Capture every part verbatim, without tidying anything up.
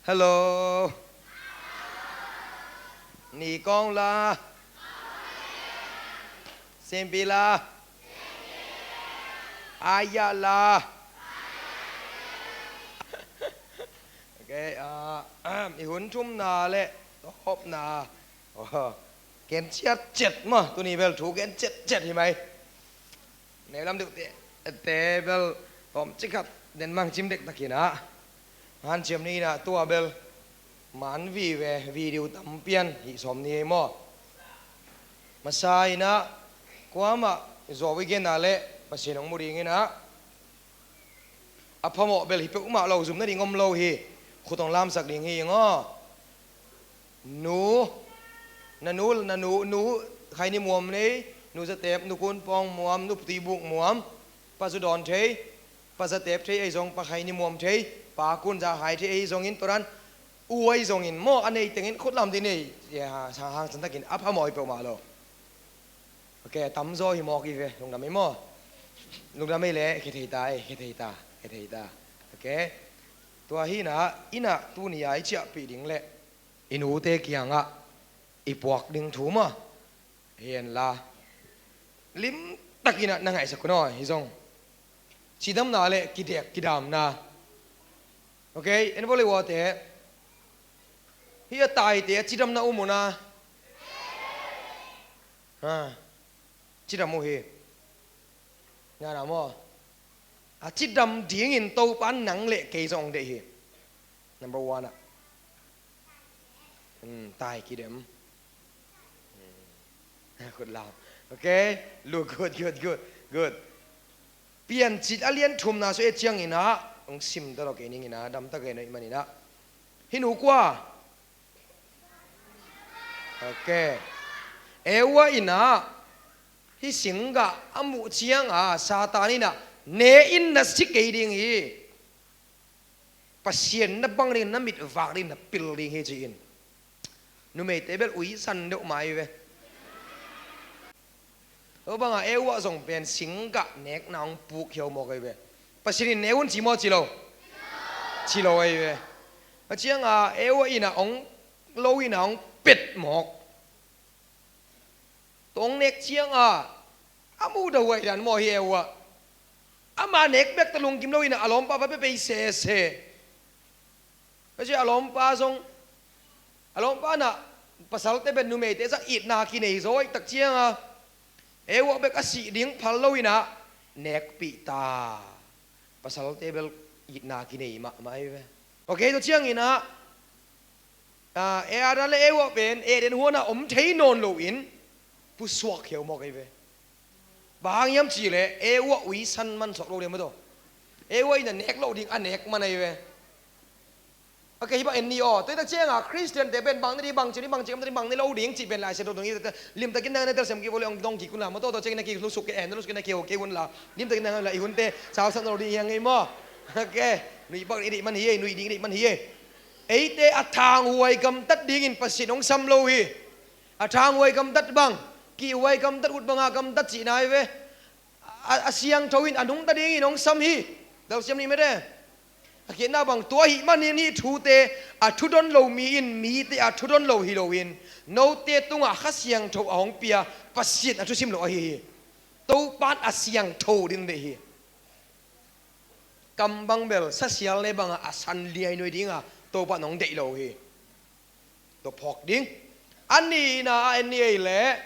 Hello. Ni kong la. Simpi la. Aya la. Okay, ah, i hun thumna le tawpna. Oh, gen ciatciat maw, tuni bel thu gen ciatciat hi mai. Neu lam deuh te, te bel tawm cikhat den mang cim dektakin ah. Hanciam ni inah tua bel man vive, video tam pian hih sawm ni ei maw. Masa inah kuamah zaw i gen ah le Pasian hong mu ding inah. A phamawh bel hi peuhmah lo, zum nading om lo hi. Khut hong lamsak ding hi ing aw. Nu, na nu, na nu, nu khaini muam nei, nu zatep, nu kun pawng muam, nu tuibuk muam, pa zu dawn thei, pa zatep thei ei zong, pa khaini muam thei, pa kun za hai thei ei zongin, tua dan u ei zongin maw, a nei tengin khut lam ding nei, ya, hang, hangsan takin a phamawh hi peuhmah lo. Okay, tamzaw hi mawk i ve, lungdam ei maw? Lungdam ei le, khe thei ta ei, khe thei ta, khe thei ta. Okay. Tua hi inah, inah tuni a i ciahpih ding le i nute kiangah i puak ding thu maw? Hi en la. Limtak inah na ngaihsak un aw, hi zong. Cidamna le kidek kidamna. Okay, en vawlei uate. Hi a taite a cidamna um uh na. Ha. Cidam uh hi. Ngana maw? A cidam dingin Topa nang le kei zong hong deih hi. Number one ah. Hmm, tai kidem. Hmm. Khut lam. Okay? Lu, good, good, good, good. Piancil a lian thumna sung e ciang inah hong sim ta lo kei ning inah, damtak e noih man inah. Hi nu kua? Okay. Eva inah hih singgah a muh cianga Satan inah, ne in na si kei ding hi. Pasian na bang ding, na mit vak ding, na pil ding hi ci-in. Numeite bel uisan deuh mai ve. Tua banga Eva zong pen singgah nekna hong puk hiau mawk ahi ve. Pasian in ne un ci maw ci lo? Ci lo ahi ve. A cianga Eva inah hong lo inah hong pet mawk. Tua hong nek cianga a muda huai dan maw hi Eva. Ama nek bek ta lungkim lo inah a lawmpa va pepei sese. Ka ci a lawmpa zong, a lawmpa inah pasalte bek numeite zah itna kinei zaw ahih tak cianga Eva bek a sih ding phal lo inah nekpih ta. Pasalte bel itna kinei mahmah ahi ve. Okay, tua ciang inah, ah, Adam le Eva pen Eden huanah om thei nawn loin pusuak hiau mawk ahi ve. Bang hang hiam cihleh Eva uisan man suak lo ding maw tawh. Eva inah nek loh ding a nek man ahi ve. Okay, hih bang en ni aw. Tua hi tak cianga Khristiante pen bang na ding, bang ci ni, bang ci, bang ci, bang ni lo ding cih pen Lai Siangtho tawh limtakin nang na telsiam kik vawlei hong dong kik un la maw tawh, tua ciangin na kilusuk kei, eh, na lusuk kei, na kihou kei un la. Limtakin nang la i hunte sausap na lo ding hi hang ei maw. Okay. Nuih bang i deih man hi ei, nuih ding i deih man hi ei. Eite a thanghuai gamtat dingin Pasian hong sam lo hi. A thanghuai gamtat bang, kihhuai gamtat, ut banga gamtat cihna hi ve. A, a siangtho in a nungta dingin hong sam hi. Telsiam ni mete. A khiatna bang tua ahih manin hih thute a thudon lo mi in mite a thudon lo hi loin note tungah Kha Siangtho a hong pia Pasian a thusim lo ahi hi. Topan a siangtho ding deih hi. Kam bang bel sasial ne bangah a san liainuai dinga Topan hong deih lo hi. Tua phawk ding. A nihna ah en ni ei leh,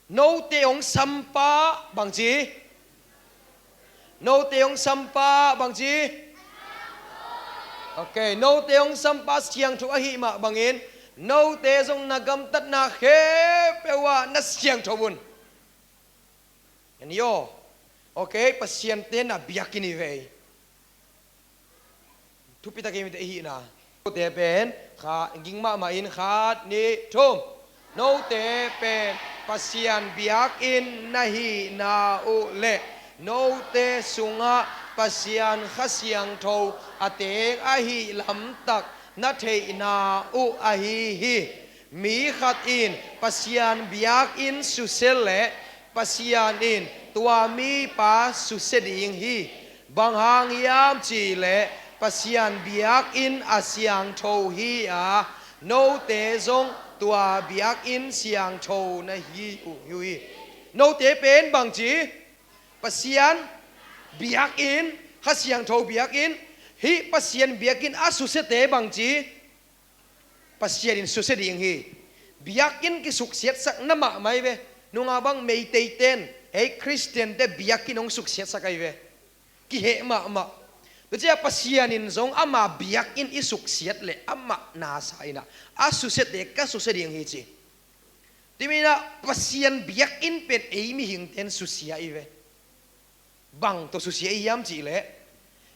note hong sampa bangci? Note hong sampa bangci? Okay, note hong sampa siangtho ahih mah bangin note zong na gamtatna khempeuh ah na siangtho un. En ni aw. Okay, Pasian te na biakinn hi ve. Thupi takin mite i hihna. Note pen kha, ging mahmah in, khat, nih, thum. Note pen Pasian biakinn na hihna uh leh note sungah Pasian Kha Siangtho a teng ahih lamtak na theihna uh ahi hi. Mi khat in Pasian biakinn susia leh Pasian in tua mipa susia ding hi. Bang hang hiam cihleh Pasian biakinn a siangtho hi a, note zong tua biakinn siangtho na hi uh hi uh hi. Note pen bangci? Pasian biakinn, Kha Siangtho biakinn. Hih Pasian biakinn a susiate bangci? Pasian in susia ding hi. Biakinn kisuksiatsakna mahmah hi ve. Nunga bang Meiteiten, ei Khristiante biakinn hong suksiatsak ahi ve. Kiheh mahmah. Tua ciah Pasian in zong ama biakinn i suksiat leh amah nasa inah, a susiate ka susia ding hi ci. Tua manin ah Pasian biakinn pen ei mihingten susia hi ve. Bang tawh susia i hiam cihleh,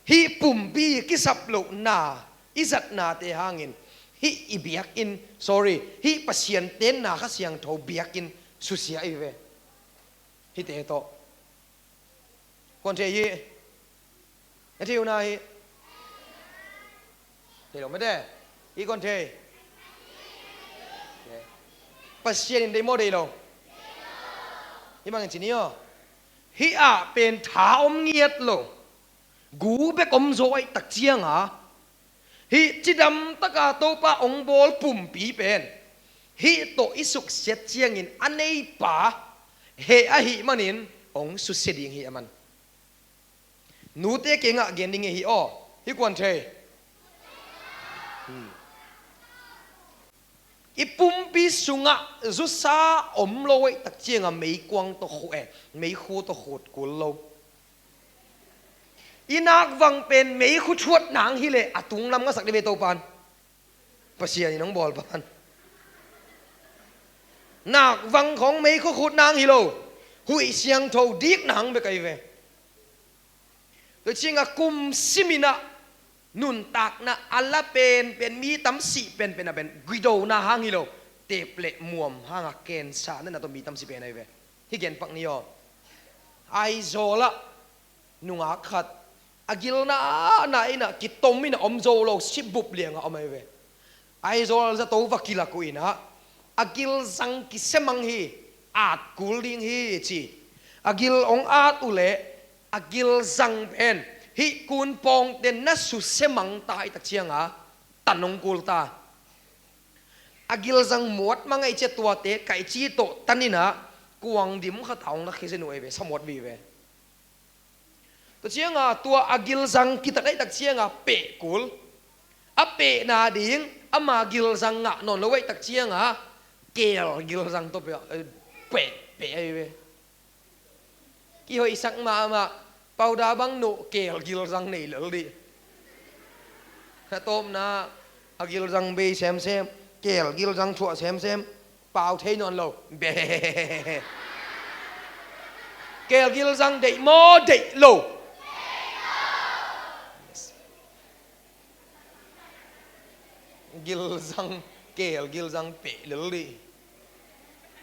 hih pumpi kisap lohna i zatnate hangin hih i biakinn, sorry, hih Pasian tenna Kha Siangtho biakinn susia i ve. Hihte tawh. Kuan thei hi. Na thei uh na hi. Thei lo mete. Hih kuan thei. Pasian in deih maw deih lo? Hih mangin ci ni aw. Hih ah pen tha om ngiat lo, gu bek om zo ahih tak cianga, hih cidam taka Topa hong bawl pumpi pen hih tawh i suksiat ciangin a neipa heh ahih manin hong susia ding hi a man. Nute kengah gen ding hi aw. Hih kuan thei. Hmm. I pumpi sungah zusa om lo ahih tak cianga meikuang tawh khu, eh, meikhu tawh khut kul lo. I nakvang pen meikhu thuat nang hileh a tunglam ngasak dih ve Topan. Pasian in hong bawl pan. Nakvang khong meikhu khut nang hi lo. Huih siangtho dik nang bek ahi ve. Tua cianga kum siminah nuntakna a la penpen, mi tamsih penpen a pen gidona hang hi lo, tep le muam hanga kensa nana tawh mi tamsih pen ahi ve. Hih genpak ni aw. Aizawl ah nungak khat a gilna na inah kitom inah om zo lo, sibup lianga om ahi ve. Aizawl zato va kilak uh inah a gilzang kisia mang hi, at kul ding hi ci. A gil hong at uhleh a gilzang pen hih kunpawngte na susia mang ta ahih tak cianga tan hong kul ta. A gilzang muat mang ahih ciah tuate kaihci tawh tan inah kuang dim khat a hong na khia zen uh ahi ve, sa muat vive. Tua cianga tua a gilzang kitat ahih tak cianga peh kul. A pehna ding ama gilzang ngah nawn lo ahih tak cianga kel gilzang tawh peh, eh, peh, peh ahi ve. Kihoihsak mahmah, pauda bang nuh kel gilzang nei lel dih. A tawpna a gilzang bei semsem, kel gilzang thuah semsem. Pau thei nawn lo. Be. Kel gilzang deih maw deih lo? Gilzang, kel gilzang peh lel dih.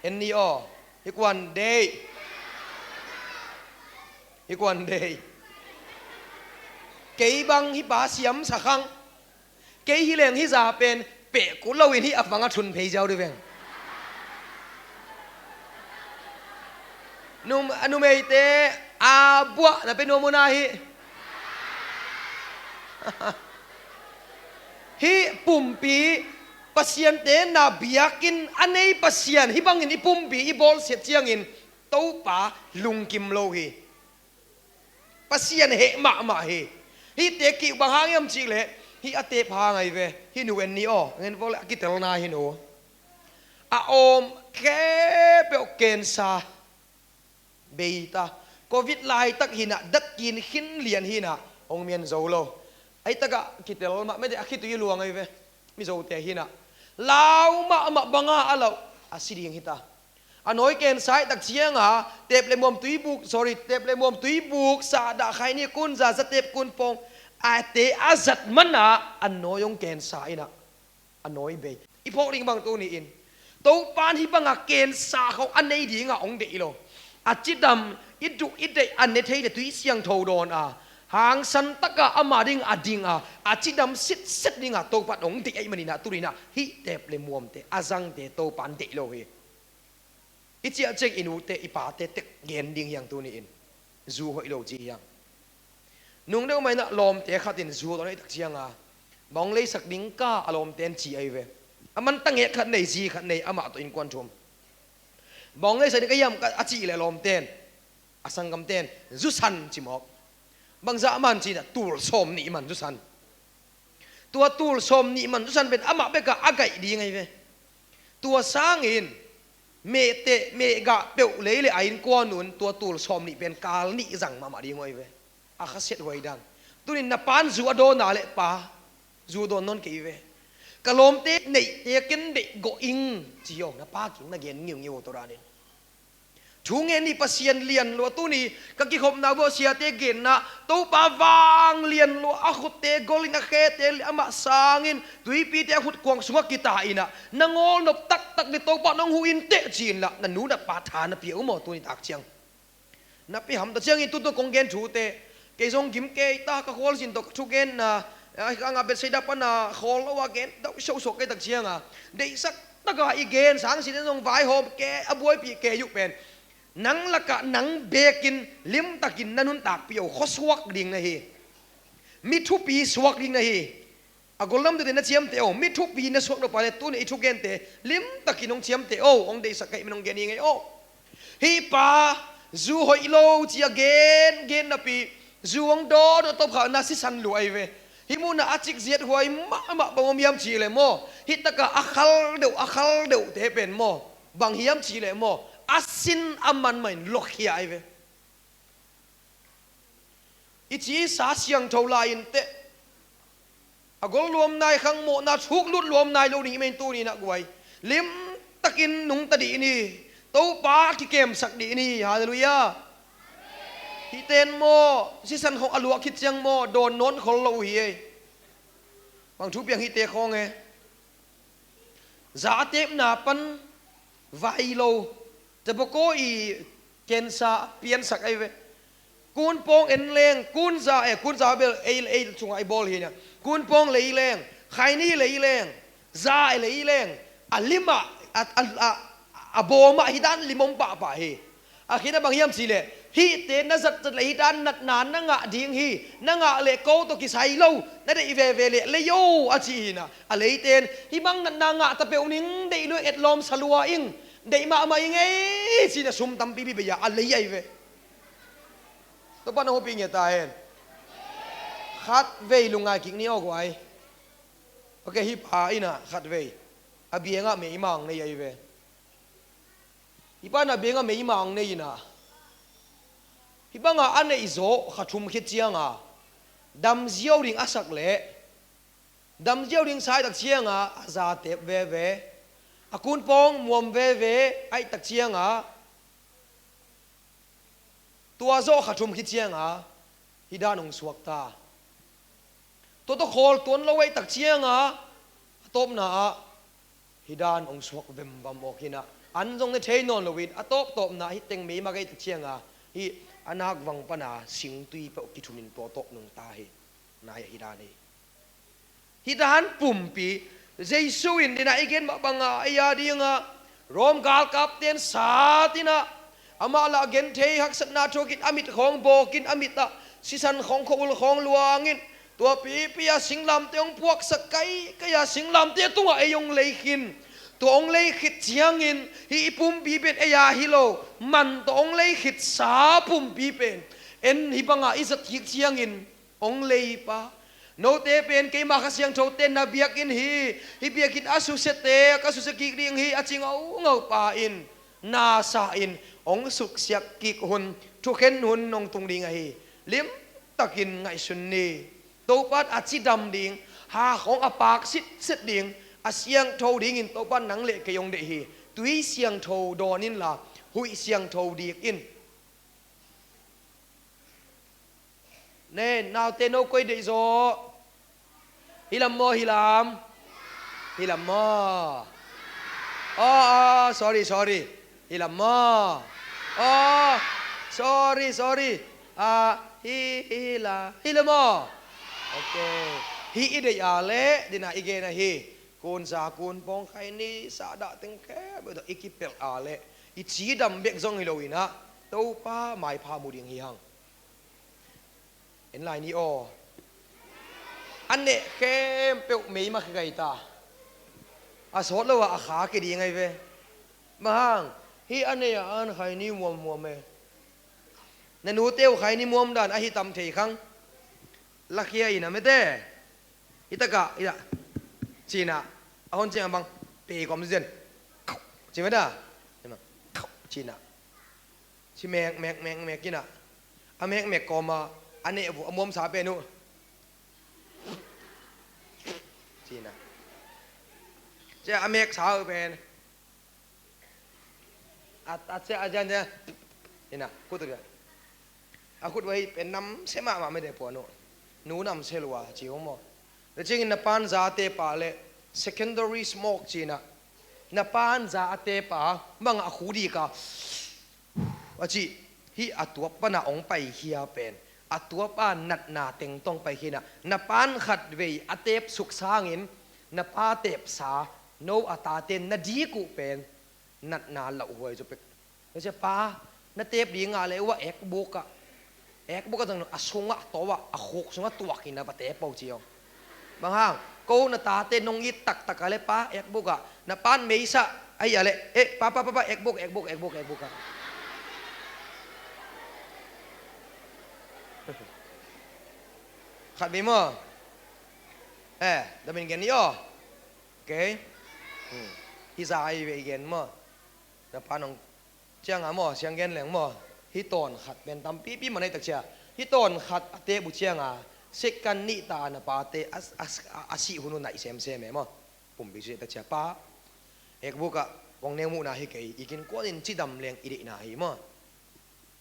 En ni aw. Hih kuan deih. Hih kuan deih. Kei bang hih pa siam sakhang. Kei hi leng hih za pen peh kul loin hih a vang a thun phei ziau dih veng. Num-, a numeite a buah na pe nuam uh na hih. Hih pumpi Pasian tenna biakinn a nei Pasian hih bangin i pumpi i bawlsiat ciangin Topa lungkim lo hi. Pasian heh mahmah hi. Hihte kih bang hang hiam cihleh hih a tep hang ahi ve. Hih nu en ni aw, ngen vawleh a kitelna hi nu. A awm khempeuh kensa bei ta. Covid laitak hinah datkin khin lian hinah hong mian zo lo. Ahi takah kitel mah mede a khitui luang ahi ve. Mizote hinah lau mahmah banga a lauh a si ding hita. A nawi kensa ahih tak cianga tep le muam tuibuk, sorry, tep le muam tuibuk sahdah khaini kunza zatep kunpawng ate a zat mana a nawi hong kensa inah a nawi bei. I phawk ding bang tuni-in Topan hih banga kensa khawng a nei dinga hong deih lo. A cidam i duh i deih a ne thei le tui siangtho dawn a hangsan taka ama ding a ding a a cidam sitset dinga Topan hong deih ahih maninah tuninah hih tep le muamte a zangte Topan deih lo hi. I ciah ciang i nute i pate tek gen ding hiang tuni-in. Zu hoih lo ci hiang. Nung deuh mah inah lawmte khat in zu tawh na i tak cianga bang hong leisak ding ka a lawmte in ci ahi ve. A man tangek khat nei, zi khat nei, amah tawh innkuan thum. Bang hong leisak ding ka hiam ka a cih leh lawmte in, a sanggamte in zu san ci mawk. Bangzah man ci inah tul sawm nih man zu san. Tua tul sawm nih man zu san pen amah bekah a gaih ding ahi ve. Tua sangin mehteh mehgah peuh lei le a innkuan un tua tul sawm nih pen kal nih zang mahmah ding uh ahi ve. A khasiat huai dan. Tunin na pan zu a dawn a leh pa, zu dawn nawn kei ve. Ka lawmte neihte ken deih gawh ing ci aw, na pa kiang na gen ngiungiu aw tua danin. Thu ngen ni Pasian lian lua tuni ka kikhopna uh siate genna Topa vang lian lua a khutte golin a khete le amah sangin tuipite a khutkuang sungah kita inah na ngawlnop taktak ni Topa nong hu in teh ci inla na nu na pa tha na pia uh maw tuni tak ciang. Na pia hamta ciangin tutu kong gen thute kei zong gim kei ta ka khualzin tawh ka thugenna a hikanga Bethsaida pana khawl lo a gen dauh sohsoh kei tak cianga deihsak taka i gen sangsin zong vaihawm ke a buaipih kei uh pen nang lakah nang bekin limtakin na nuntakpih aw khuasuak ding na hi. Mi thupi suak ding na hi. A golnam tute na ciamteh aw, mi thupi na suak nop a le tuni i thugente limtakin hong ciamteh aw, hong deihsak ka hih min hong gen hi ngei aw. Hih pa zu hoih lo ci a gen gen napi zu hong dawn a tawpkha na sisan lua ahi ve. Hih munah a cikziat huai mahmah bang om hiam cih leh maw, hih takah a khal deuh a khal deuhte pen maw bang hiam cih leh maw, a sin a man mah in luakhia ahi ve. I ci sa siangtho lai in teh a gol luam nai khang mawhna thuk lut luam nai lo ding i men tuni na guai limtakin nungta dih ni. Topa kikemsak dih ni. Halleluiah. Hihte in maw sisan khong a luah khit ciang maw dawn nawn khol lo uh hi ei. Bang thu piang hihte khawng e. Za a tepna pan vai lo tebawkaw i kensa piansak ahi ve. Kunpawng en leng kunza e kunza bel ei ei chungah i bawl hi nia. Kunpawng lei leng khaini lei leng za e lei leng a limah a, a, a, a bawmah hi dan lim om pahpah hi. A khina bang hiam cih leh hihte na zatzat leh hi dan natna na ngah ding hi. Na ngah leh ko tawh kisai lo na deih veve leh lei o a ci hi na. A leite in hih bang natna ngah ta peuh ning deih lueng etlawm sa lua ing. Deih mahmah ing ei ci na sum tampipi bei a a lei ahi ve. Topa na hopih ngiat ta hen. Khat vei lungngai kik ni aw guai. Ok hih pa inah khat vei a biangah meimang nei ahi ve. Hih pa inah biangah meimang nei inah hih bangah a neih zawh kha thum khit cianga damziau ding a sak leh damziau ding sa ahih tak cianga a za tep veve a kunpawng muam veve ahih tak cianga tua zawh kha thum khit cianga hih dan hong suak ta. Tua tawh khawl tuan lo ahih tak cianga a tawpna ah hih dan hong suak vemvam awk hinah an zong ne thei nawn loin a tawptawpna hih teng meimak ahih tak cianga hih a nakvang pana singtui peuh kithunin tua tawh nungta hi. Nai ah hih dan hi. Hih dan pumpi Jesu in dinah i gen mah banga ei a dingah Rom galkapte in sat inah amah lah genthei haksatna thuakin a mit khawng bawkin a mitah sisan khawng khua-ul khawng luangin tua pipi a singlamte hong puaksak kaikai a singlamte tungah ei hong lei khin. Tua hong lei khit ciangin hih i pumpi pen ei a hi lo man tawh hong lei khitsa pumpi pen en hih bangah i zat kik ciangin hong lei pa. Note pen keima Kha Siangthote na biakinn hi. Hih biakinn a susiate ka susia kik ding hi a ci ngaungau pa in nasa in hong suksiak kik hun thukhen hun nong tung ding ahi. Limtakin ngaihsun ni. Topa in a cidam ding ha khawng a paak sitset ding a siangtho dingin Topa in nang le kei hong deih hi. Tui siangtho dawn inla huih siangtho dik in. Ne naute no koi deih zaw. Hi lam maw hi lam? Hi lam maw? Oh, oh sorry sorry. Hi lam maw? Oh sorry sorry. Ah hi hi la hi lam maw? Ok. Hi i deih a leh dinah i gen ahi. Kunza kunpawng khaini sahdah teng khempeuh tawh i kipelh a leh i cidam bek zong hi lo inah Topa maipha mu ding hi hang. En lai ni aw. A neh khempeuh mei mah kigai ta. A sawt lo ah a kha kiding ahi ve. Bang hang? Hih a nei ah an khai ni muammuam e. Na nute uh khai ni muam dan ahi tam thei khang. Lakhia in a mete. Hi takah hi dah. Cina. A hon ciang a bang. Pe kom zen. Ci mete. Cina. Ci mek mek mek mek ina. A mek mek kawma a neh uh a muamsa pen uh. Cina. Cia a meksa uh pen. A, a cia a jan cia. Ina, khut uh cia. A khut uh hei pen namse mahmah mede puan uh. Nu namse lua ci uh maw. Tua ciangin na pan za a tepa le secondary smoke cina. Na pan za a tepa bang a khu dika. A cih hih a tuap pana hong paikhia pen a tuapa natna tengtong paikhina. Na pan khat vei a tep suk sangin na pa tepsa no a tate na dik uh pen natna lauhhuai cu pek. Cia pa na tep ding a le uh a ekbuk ah ekbuk a zang a sungah to ah a khuk sungah tuakin a va tep uh ci aw. Bang hang? Ko na tate nong it taktak a le pa ekbuk ah na pan meisa ahi a le eh pa pa pa pa ekbuk ekbuk ekbuk ekbuk ah. Khat vei maw? Eh, damin gen ni aw. Okay. Hi za ahi vei gen maw? Na pa nong cianga maw siang gen leng maw? Hi tawn khat pen tampipi man ahi tak cia. Hi tawn khat a tep uh cianga second nih ta a na pate a, a, a, a sih hun uh naih semsem e maw? Pumpi sih tak cia pa ekbuk ah kong neu muhna hi kei i kin kuanin cidam leng i deihna hi maw?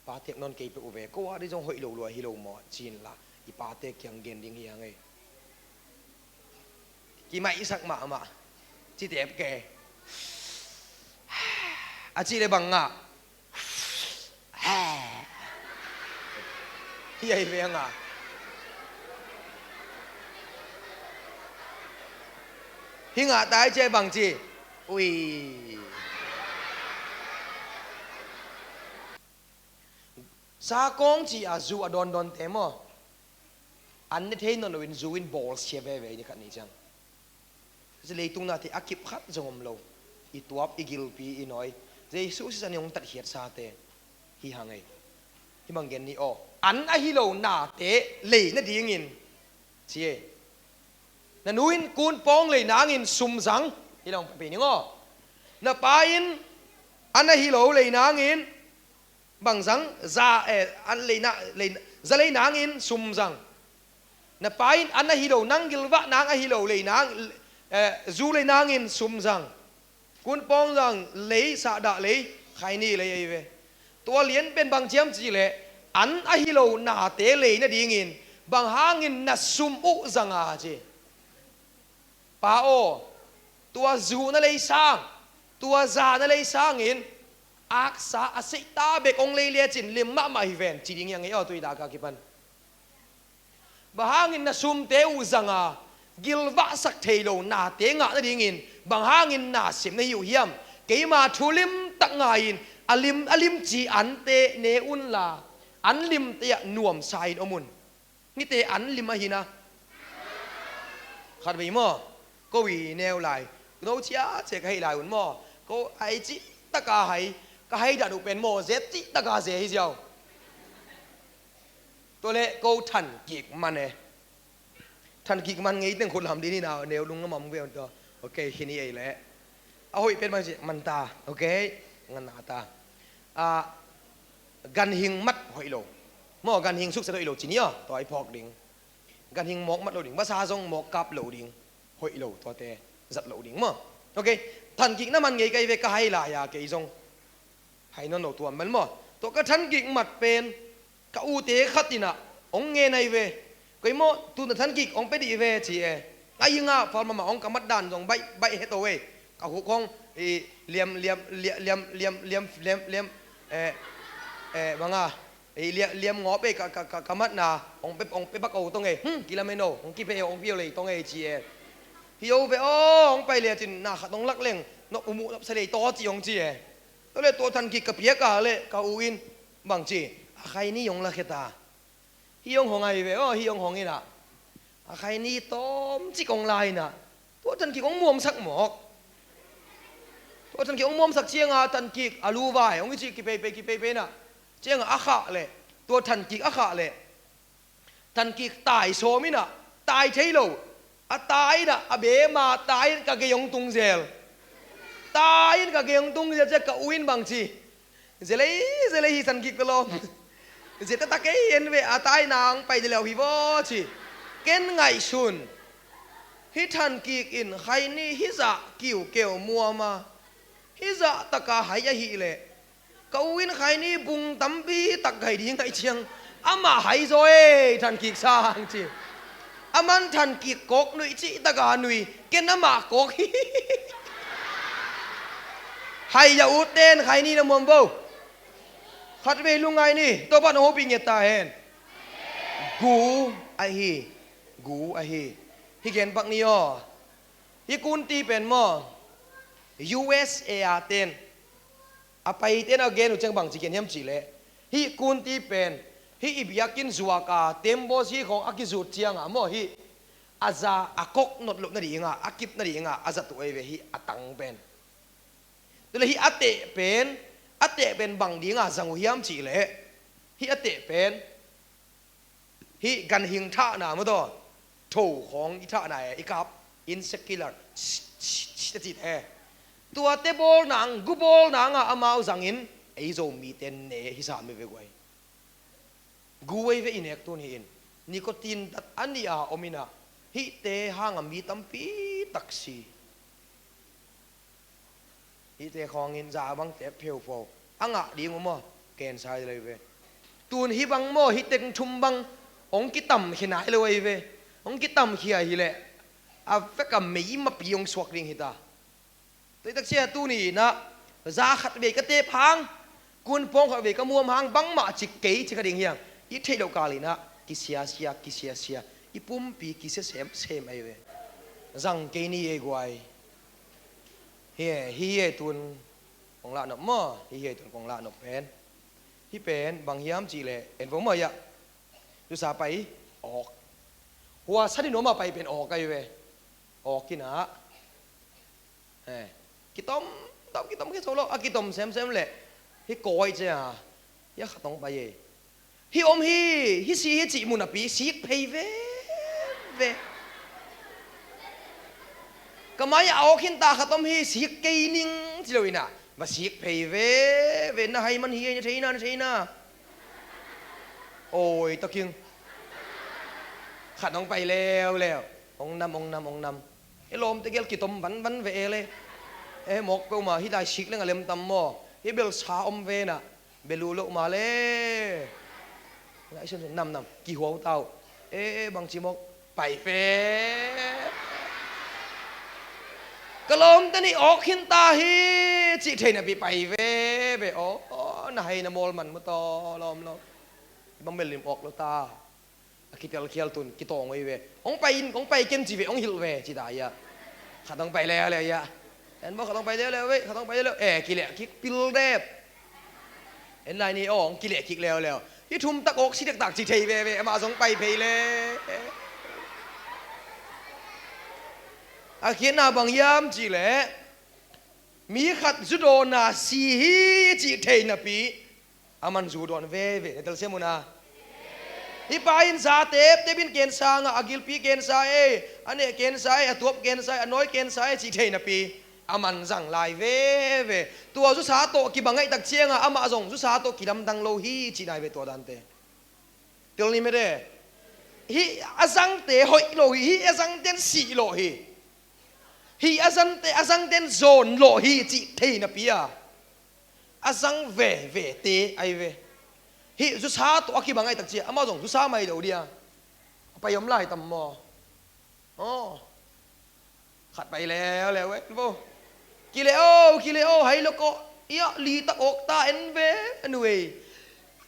Pa tek nawn kei peuh uh ve ko a dei zong hoih lo lua hi lo maw ci inla i pate kiang gen ding hi a ngei. Kimaihsak mahmah. Citep ke a cih le bang ngah. Hi ahi ve ngah. Hi ngah tai cia bang ci. Ui. Sakawng ci a zu a dawndawnte maw? An ne thei nawn loin zu in bawlsia veve ni khat ni ciang. Leitung nate a kip khat zong om lo. I tuap i gilpi i nawi Jesu sisan i hong tatkhiatsate hi hang ei. Hi bang gen ni aw. An ahi lo nate lei nadingin ci e. Na nu in kun pawng lei nangin sum zang. Hi long pei ning aw. Na pa in an ahi lo lei nangin bang zang za eh, an leina, leina, za lei nangin sum zang. Na pa in an ahi lo nang gilvah nang ahi lo lei nang eh, zu lei nangin sum zang. Kun pawng zang lei sahdah lei khaini lei ahi ve. Tua lian pen bang ciam ci le an ahi lo nate lei nadingin bang hangin na sum uh zanga ci. Pa aw, tua zu na lei sang, tua za na lei sangin aksa a seihta bek hong lei lecin lim mahmah hi ven ci ding hi a ngei aw tui daka kipan. Bang hangin na sumte uh zanga gilvahsak thei lo nate ngah nadingin bang hangin na sim na hi uh hiam? Keima thu limtak ngaiin a lim a limci ante ne unla an limte ah nuamsa in om un. Nite an lim ahi na. Khat vei maw? Ko i neu lai no cia cia ka hei lai un maw? Ko ai cih taka hai ka hei dan uh pen maw zet cih taka ze hi ziau. Tua le ko than kik man e. Than kik man ngei teng khut lam din hi na neu lung a mam ve un tua. Ok hi ni ei le. A hoih pen bang ci man ta. Ok. Ngan na ta. A ganhing mat hoih lo. Maw ganhing sukset hoih lo ci ni aw tua i phawk ding. Ganhing mawk mat lo ding vasa zong mawk kap lo ding. Hoih lo tuate zat lo ding maw? Ok. Than kik na man ngei kai ve ka hai lai a kei zong hai nawn lo tuam man maw? Tua ka than kik mat pen ka ute khat inah hong ngen ahi ve. Koi maw tu na than kik hong pe dih ve ci e. Ahi ngah fal mahmah hong ka mat dan zong baih baih het o e. Ka huk hong i liam liam liam liam liam liam liam liam eh eh banga i liam liam ngawp e ka ka ka ka matna hong pe hong pe bak o tong e. Hmm kilamen o hong kipe o hong pio lei tong e ci e. Hi o ve aw hong pai le cin na khat hong lak leng nop umuh nop sa lei taw ci hong ci e. Tua le tua than kik ka piak a le ka u in bang ci a khai ni hong la khe ta. I hong hong ahi ve aw, hi hong hong inah. A khaini tawmcik hong la inah. Tua thankik hong muamsak mawk. Tua thankik hong muamsak cianga thankik a luvai hong i cih kipeipei kipeipei inah. Cianga a khah leh, tua thankik a khah leh, thankik tai sawm inah, tai thei lo. A tai inah, a bema tai in ka gei hong tung zel. Tai in ka gei hong tung zel ciah ka u in bang ci. Zelei, zelei hi thankik ka lawm. Zia taktak kei en ve, a tai nang pai de leu hi vaw ci. Ken ngaihsun. Hi thankik in khaini hi zah kiukeu muama. Hi zah taka hai ahih leh. Ka u in khaini bung tampi tak gai ding ahi ciang. Amah hai zaw ei, thankik sang ci. Aman thankik kawk nuih cih taka nuih. Ken amah kawk hi. Hai ya u ten khaini na muam bo. Khatvei lungngai ni, Topa na hopih ngiat ta hen. Gu ahi. Gu ahi. Hi gen pak ni aw. Hi kunti pen maw. U S A a ten. A paiten a gen uh ciang bangci gen hiam cihleh, hih kunti pen, hih i biakinn zuaka tembaw zi khawng a kizut cianga maw hih, a za a kok not loh nadinga, a kip nadinga a zat uh ahi ve hih a tang pen. Tule hih a teh pen, a teh pen bang dinga zang uh hiam cihleh, hih a teh pen hih ganhing thahna maw taw, tho khawng i thahna e, i kap in secular a cih e. Tuate bawl nang, gu bawl nanga amau zangin ei Zomite ne hi sam hi ve guai. Gu ei ve i nek tun hi in. Nicotine dat a nih a om inah hihte hanga mi tampi taksi. Hihte khawngin za bang tep pheuphau a ngah ding uh maw, cancer hi lo hi ve. Tun hih bang maw, hih teng thum bang hong kitamkhia nai lo ahi ve. Hong kitamkhia hileh a veka mei mapi hong suak ding hita. Tuitak cia tuni inah za khat vei ka tep hang, kun pawng khat vei ka muam hang bangmah cik kei ci ka ding hiang. I theih loh kal inah kisiasia, kisiasia, i pumpi kisia semsem ahi ve. Zang kei ni ei guai. Hi e, hi e tun kong lahnop maw? Hi e tun kong lahnop pen. Hi pen bang hiam cihleh en vo maw hiah. Zusa pai awk. Hua sanin om a pai pen awk ahi ve. Awk inah. Eh, kitom, tom, kitom khia so lo a kitom semsem leh. Hi kawi cia. Hiah khat hong pai ei. Hi om hi, hi si hi cih mu napi sik phei veve. Ka mai a awk hinta khat om hi, sik kei ning ci lo inah va sik phei veve. Na hai man hi ei, na theina, na theina. Oi taking. Khat hong pai leuleu. Hong nam, hong nam, hong nam. E lawmte gel kitom vanvan ve e le. E mawk peuhmah hi lai sik leng a lemtam maw? Hi bel sa om ve inah. Belu loh mah le. Ngai sun sun namnam kihuau tau. E, e bangci mawk pai fe. Ka lawmte nih awk khinta hi cih thei napi pai veve. Aw, na hai na mawl man mu taw lawm lawm. Bang bel lim awk lo ta. A kitelkhial tun kitawng ei ve. Hong pai in, hong pai ken ci ve, hong hilh ve ci ta ia. Khat hong pai leuleu ia. En bo khat hong pai leuleu ve, khat hong pai leuleu. E kileh kik pil dep. En lai ni aw hong kileh kik leuleu. Hi thum tak awk si dektak ci thei veve, amah zong pai phei le. A khiatna bang hiam cihleh, mi khat zu dawna si hi cih thei napi. A man zu dawn veve na telsiam una. Hi pa in za teptep in kensa ngah, a gilpi kensa ei, a neh kensa ei, a tuap kensa ei, a nawi kensa ei cih thei napi a man zang lai veve. Tua zusa tawh kibang ngaihtak cianga amah zong zusa tawh kidamdang lo hi cih nai ve tua dante. Tel ni mede. Hi a zangte hoih lo hi, hi a zangten sih lo hi. Hi a zangte, a zangten zawn lo hi cih thei napi a. A zang vevete ahi ve. Hih zusa tawh a kibang ahi takcia amau zong zusa mai lo dia. A pai om lai tam maw? Aw. Khat pai leuleu en vo. Kile o, kile o, hai lo kawh. Iah litak awk ta en ve a nuei.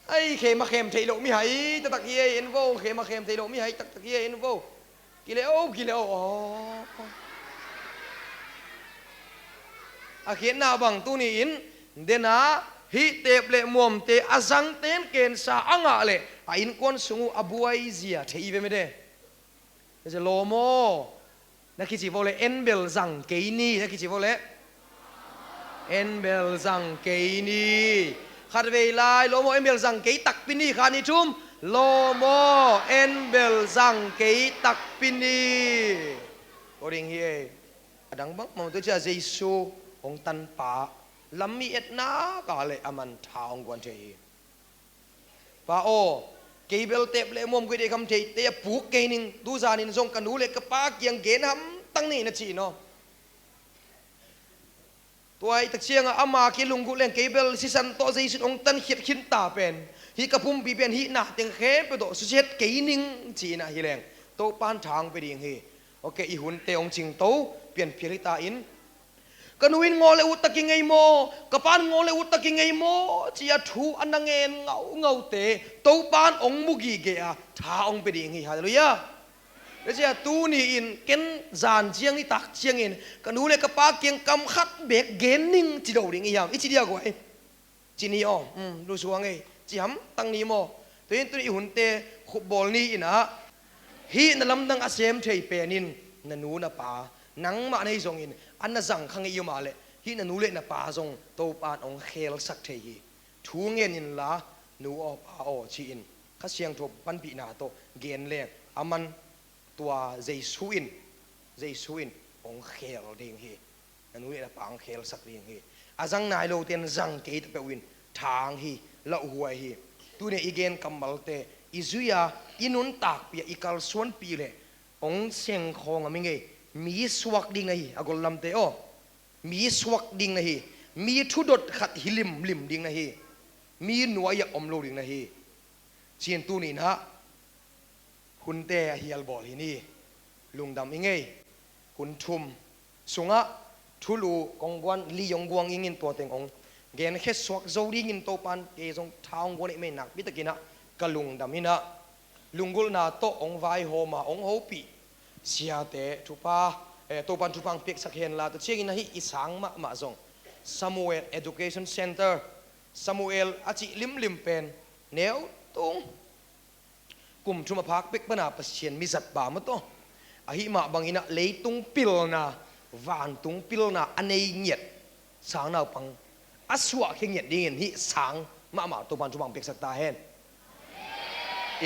Ai khem a khem theih loh mi hai taktak hi ei en vo. Khem a khem theih loh mi hai taktak hi ei en vo. Kile o, kile o. Aw. A khiatna bang tuni in dena Hih teep le muamte a zangten kensa a ngah leh a innkuan sung uh a buai zia thei i ve mede. Lawm aw, na kici vo le, en bel zang kei ni, na kici vo le, en bel zang kei ni. Khatvei lai, lawm aw, en bel zang kei takpi ni, khat, nih, thum, lawm aw, en bel zang kei takpi ni. Ko ding hi ei. A dang bangmah tu cia Jesu hong tanpa lam mi etna ka leh a man tha hong guan thei hi. Pa aw, kei bel teep le muam koi dei kham thei te a puk kei ning, tu zanin zong ka nu le ka pa kiang gen hamtang ni na ci no. Tua i tak ciangah ama kei lunggulh leng kei bel sisan tawh Jesu in hong tankhiat khinta pen, hih ka pumpi pen hih na teng khempeuh tawh susiat kei ning ci-in ah hi leng Topan tha hong pe ding hi. Ok, i hunte hong cingto pianphial hita in, ka nu in ngaw le ut tak i ngei maw, ka pa in ngaw le ut tak i ngei maw, ci-a thu a na ngen ngaungaute Topan hong mu gige a tha hong pe ding hi. Halleluiah. Tua cia tuni in ken zan ciang i tak ciangin ka nu le ka pa kiang kam khat bek gen ning ci do ding i hiam? I ci dia guai. Ci ni aw, um, lusuang ei, ci hamtang ni maw? Tua in tuni i hunte khupbawl ni in ah, hih na lamdang a sem thei pen in na nu na pa, nangmah na hi zongin a na zang kha ngei i om a leh hih na nu le na pa zong Topan hong khelsak thei hi. Thu ngen inla, nu aw pa aw ci-in Kha Siangtho panpihna tawh gen leng a man tua Jesu in, Jesu in hong khel ding hi. Na nu le na pa hong khelsak ding hi. A zang nai lote in zang kei ta peuh in thang hi, lauhuai hi. Tuni i gen kammalte i zui-a i nuntakpih a i kalsuanpih leh hong sengkhawng a mi ngei, mi suak ding na hi, a gollamte aw. Mi suak ding na hi. Mi thudot khat hi limlim ding na hi. Mi nuai-ah om lo ding na hi. Cin tuni in ah hunte a hial bawl hi ni. Lungdam i ngei. Hun thum sungah thulu kong guan li hong guang ingin tua teng hong genkhe suak zo dingin Topan kei zong tha hong guan i mei nakpi takin ah ka lungdam in ah, lunggulhna tawh hong vaihawm a hong hopih siate thupha, eh, Topan thupha hong piaksak henla, tua ciangin ah hih i sang mahmah zong Samuel Education Center, Samuel a cih limlim pen neu tung kum thum a phak pek pana Pasian mizat pa maw taw, ahi mah bangin ah leitung pilna, vantung pilna a nei ngiat sang naupang a suahkhia ngiat dingin hih sang mahmah Topan thupha hong piaksak ta hen.